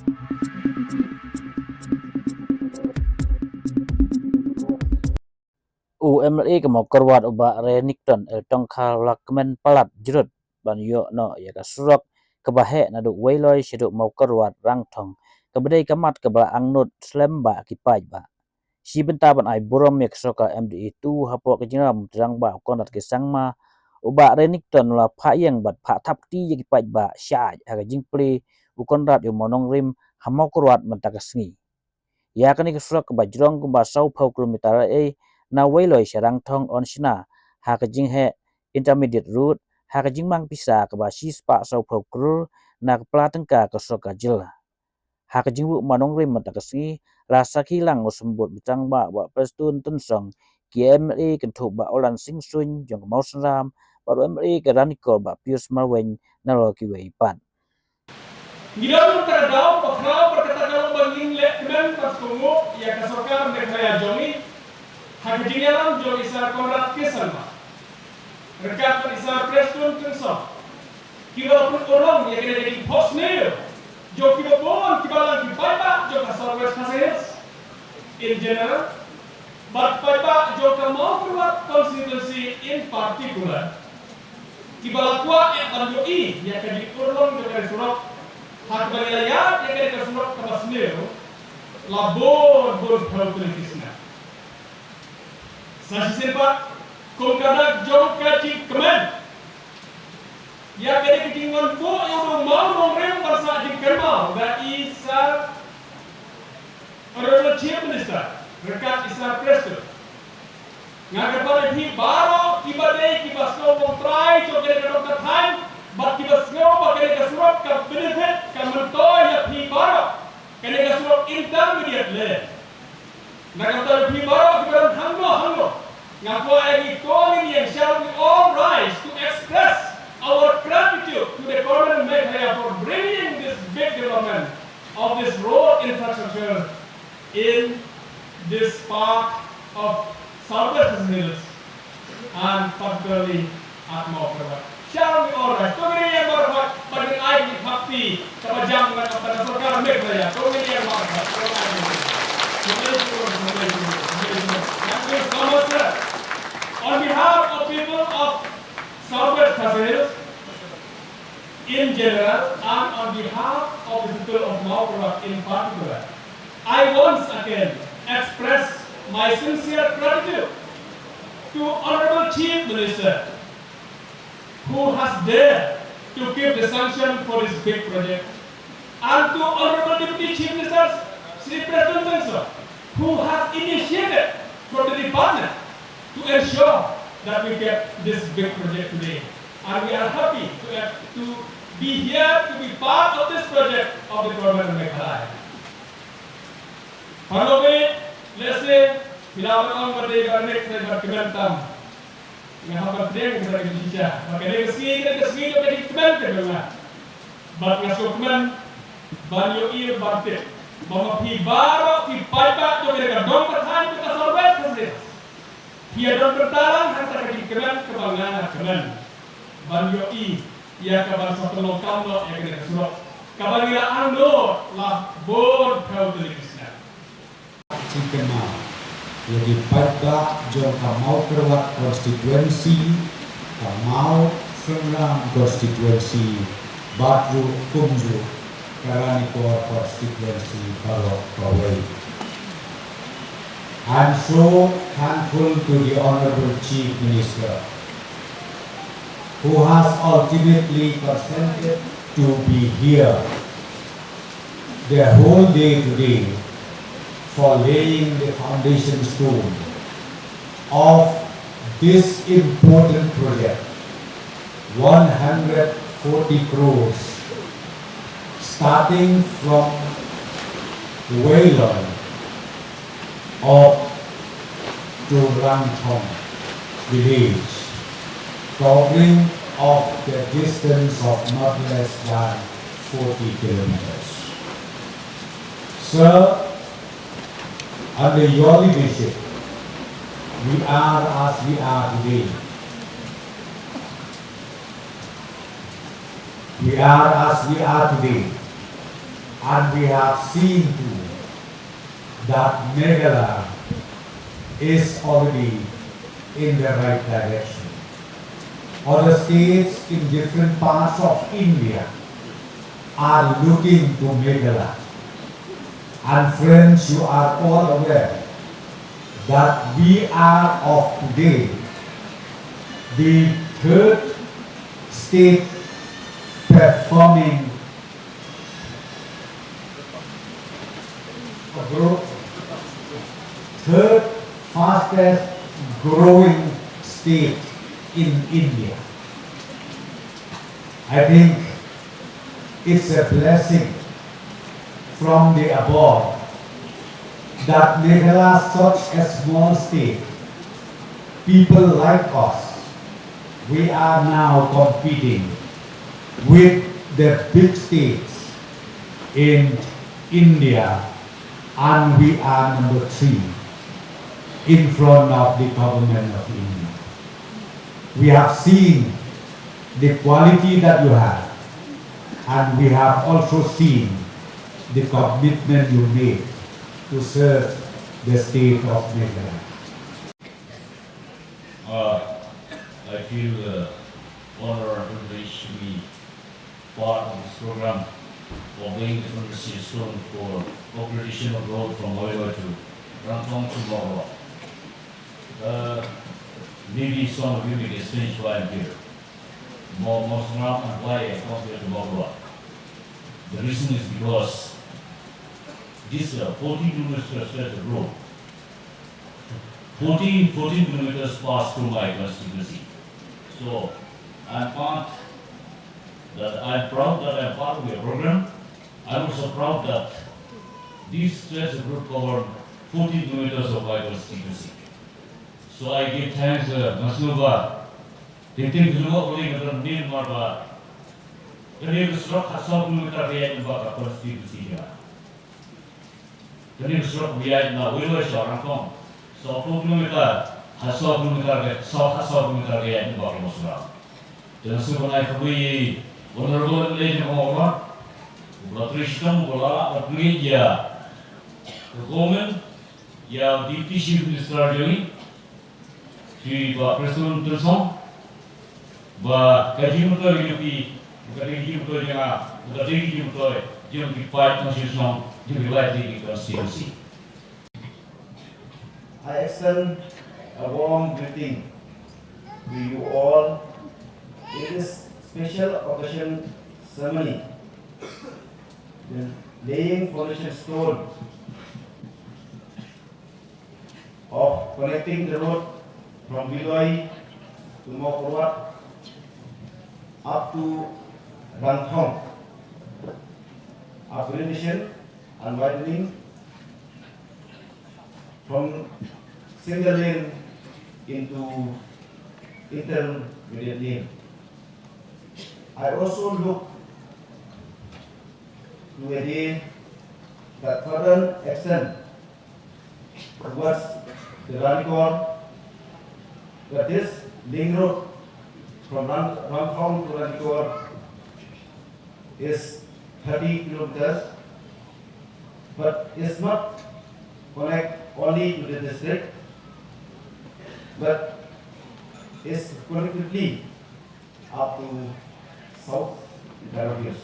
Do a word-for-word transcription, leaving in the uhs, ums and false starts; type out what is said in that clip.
U M L A ka Mawkyrwat u Bah Renikton L Tongkhar u la kmen palat jrut ban ïoh noh ïa ka surok kaba heh naduh Weiloi shaduh Mawkyrwat Rangthong, kaba dei ka mat kaba la angnud slem bha ki paidbah. Shi bynta ban ai burom ïa ka sorkar M D A two hapoh ka jingïalam u Trai Rangbah u Conrad K Sangma, u Bah Renikton u la phah ïeng bad phah thap kti ïa ki paidbah shah ha ka jingplie u Conrad ïa u mawnongrim ha Mawkyrwat mynta ka sngi. Ïa kane ka surok kaba jrong kumba sawphew kilometer ei na Weiloi sha Rangthong yn shna ha ka jingheh intermediate road ha ka jingmang pisa kaba shispah sawphew klur na ka pla tyngka ka sorkar jylla. Ha ka jingbuh mawnongrim mynta ka sngi, la sakhi lang u Symbud Btang Bah, Bah Prestone Tynsong, ki M L A kynthup Bah Orland Sing Suin jong ka Mawsynram, bad u M L A ka Ranikor Bah Pius Marwein, nalor kiwei pat. Ngi don mynta ka daw ba khraw bad kata ka long ba ngin leh kmen ban sngewthuh ïa ka sorkar Meghalaya jong ngi ha ka jingïalam jong i Sir Conrad K Sangma ryngkat bad i Sir Prestone Tynsong, kiba la pynurlong ïa kane ka jingphohsniew jong kiba bun kiba long ki paidbah jong ka South West Khasi Hills in general bad paidbah jong ka Mawkyrwat constituency in particular, kiba la kwah eh ban ïohi ïa ka jingurlong jong ka surok ha kaba ngi la ïaid ïa kane ka surok kaba sniew la bun bun phew tylli ki snem. Sa shisien pat, kum ka dak jong ka jingkmen ïa kane ka jingwan buh ïa u mawnongrim ban sah jingkynmaw da i Sir Honorable Chief Minister ryngkat i Sir Prestone. Nga kyrpad ïa phi baroh kiba dei kiba sngew long trai jong kane ka dong ka thaiñ bad kiba sngew ba kane ka surok ka benefit ka myntoi ïa phi baroh. Kane ka surok intermediate lane. Na ka bynta phi baroh kiba don hangno hangno, nga kwah ïa ngi, ko ngin ïeng, shall we all rise to express our gratitude to the Government of Meghalaya for bringing this big development of this road infrastructure in this part of South West Khasi Hills and particularly at Mawkyrwat. Shall we all rise? To ngin ïeng baroh, bad ngin ai ka jingthap kti kaba jam na ka bynta ka sorkar Meghalaya. To ngin ïeng baroh. Thank you so much, sir. On behalf of people of South West Khasi Hills, in general and on behalf of the people of Mawkyrwat in particular, I once again express my sincere gratitude to Honorable Chief Minister, who has dared to give the sanction for this big project, and to Honorable Deputy Chief Minister Shri Prestone Tynsong, who has initiated from the department to ensure that we get this big project today. And we are happy to, to be here to be part of this project of the Government of Meghalaya. Paralok, let's say, phi la ban ong ba dei ban nek, dei ban kmen tam. Nga hap ban pdiang ïa kata ka jingshisha ba kane ka sngi, kane ka sngi jong ka jingkmen ka jong nga. Bad nga sngewkmen ban ïohi ban tip ba ma phi baroh ki paidbah jong kane ka dong ka thaiñ jong ka South West Khasi Hills, phi ïa don bynta lang ha kata ka jingkmen kaba nga nga kmen ban ïohi ïa ka ban sa pynlong kam noh ïa kane ka surok kaba ngi la angnud la bun phew tylli ki snem. Jingkynmaw ïa ki paidbah jong ka Mawkyrwat constituency, ka Mawsynram constituency, bad ruh kumjuh ka Ranikor constituency baroh kawei. I'm so thankful to the Honorable Chief Minister, who has ultimately consented to be here the whole day today for laying the foundation stone of this important project, one hundred forty crores, starting from Weiloi up to Rangthong village, covering of the distance of not less than forty kilometers. Sir, under your leadership, we are as we are today. We are as we are today And we have seen too that Meghalaya is already in the right direction. Other states in different parts of India are looking to Meghalaya. And friends, you are all aware that we are of today the third state performing a grow, third fastest growing state in India. I think it's a blessing from the above that Meghalaya, such a small state, people like us, we are now competing with the big states in India, and we are number three in front of the government of India. We have seen the quality that you have, and we have also seen the commitment you made to serve the state of Meghalaya. Uh, I feel uh, honor and privilege to be part of this program of laying the foundation stone for upgradation of road from Mawlai to Rangthong to Mawkyrwat. Uh, maybe some of you may get strange why I'm here. Mawkyrwat and why I come here to Mawkyrwat. The reason is because this uh, fourteen kilometers stretch of road, fourteen, fourteen kilometers pass through my constituency. So I'm part that I'm proud that I'm part of your program. I'm also proud that this stretch of road covered fourteen kilometers of my constituency. So I give thanks, uh, Masnuba. Tintin Zulunga Uli Madran Nin Marba. Kani Rusrok Hasok Numitar Ria Imba Constituency. Kani Rusrok Ria Imba Wilwa Sharangkong. So four kilometer, Hasok Numitar, so Hasok Numitar Ria Imba Musra. Tengah sukan ai kami Honorable Lady Mawar. Batri Shitong Bulala Batri ya. Government ya Deputy Chief Minister Joni. Shi ba Prestone Tynsong ba ka jingmyntoi jong ki, ba ka dei ka jingmyntoi jong nga, ba ka dei ka jingmyntoi jong ki paid nongshong shnong, jong ki lai tylli ki constituency. I extend a warm greeting to you all in this special occasion ceremony, the laying foundation stone of connecting the road from Biloi to Mawkyrwat up to Rangthong, upgradation and widening from single lane into intermediate lane. I also look to a day that further extend towards the Ranikor, but this link road from Ran- Rangthong to Ranikor is thirty kilometers, but it's not connect only to the district, but it's connectively up to South Garo Hills.